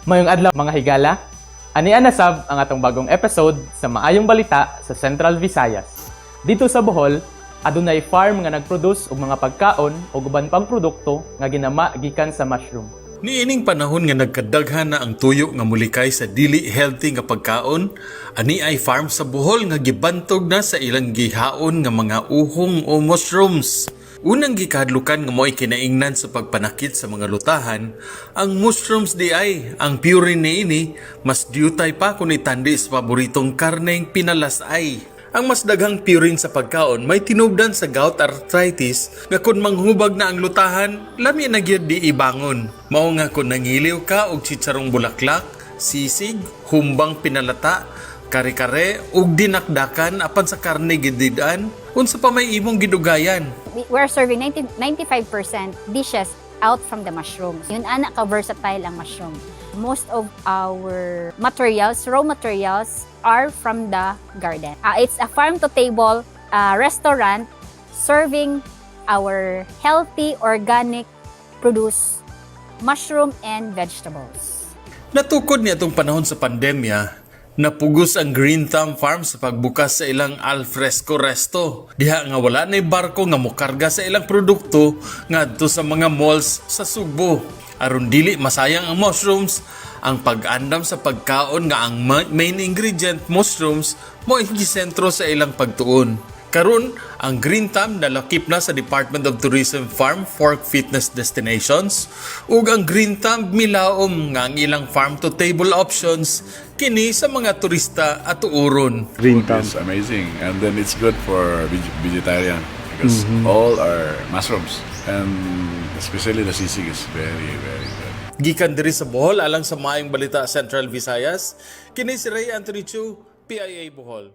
Maayong adlaw, mga higala. Ania na sab ang atong bagong episode sa Maayong Balita sa Central Visayas. Dito sa Bohol, adunay farm nga nagproduce og mga pagkaon o uban pang produkto nga ginama gikan sa mushroom. Niining panahon nga nagkadaghan na ang tuyo nga mulikay sa dili healthy nga pagkaon, ani ay farm sa Bohol nga gibantog na sa ilang gihaon nga mga uhong o mushrooms. Unang gikahadlukan nga mo'y kinaingnan sa pagpanakit sa mga lutahan, ang mushrooms di ay, ang purine niini, mas diutay pa kung itandi sa paboritong karneng pinalasay. Ang mas daghang purine sa pagkaon may tinubdan sa gout arthritis nga kung manghubag na ang lutahan, lami na gyud di ibangon. Mao nga kung nangiliw ka og chicharong bulaklak, sisig, humbang pinalata, kare-kare ug dinakdakan apan sa karne gidid-an, unsa pa may imong gidugayan? We're serving 90, 95% dishes out from the mushrooms. Yun ana ka versatile ang mushroom. Most of our materials, raw materials, are from the garden. It's a farm to table restaurant serving our healthy organic produce, mushroom and vegetables. Natukod ni atong panahon sa pandemya, napugos ang Green Thumb Farm sa pagbukas sa ilang alfresco resto. Diha nga wala na'y barko nga mokarga sa ilang produkto ngadto sa mga malls sa Sugbo. Aron dili masayang ang mushrooms, ang pag-andam sa pagkaon nga ang main ingredient mushrooms mo sentro sa ilang pagtuon. Karon, ang Green Thumb nalakip na sa Department of Tourism Farm Fork Fitness Destinations ug ang Green Thumb milaom nga ang ilang farm to table options kini sa mga turista at tuuron. Green Thumb. It's amazing, and then it's good for vegetarian because all are mushrooms, and especially the sisig is very, very good. Gikan diri sa Bohol alang sa Maayong Balita Central Visayas, kini si Ray Anthony Chu, PIA Bohol.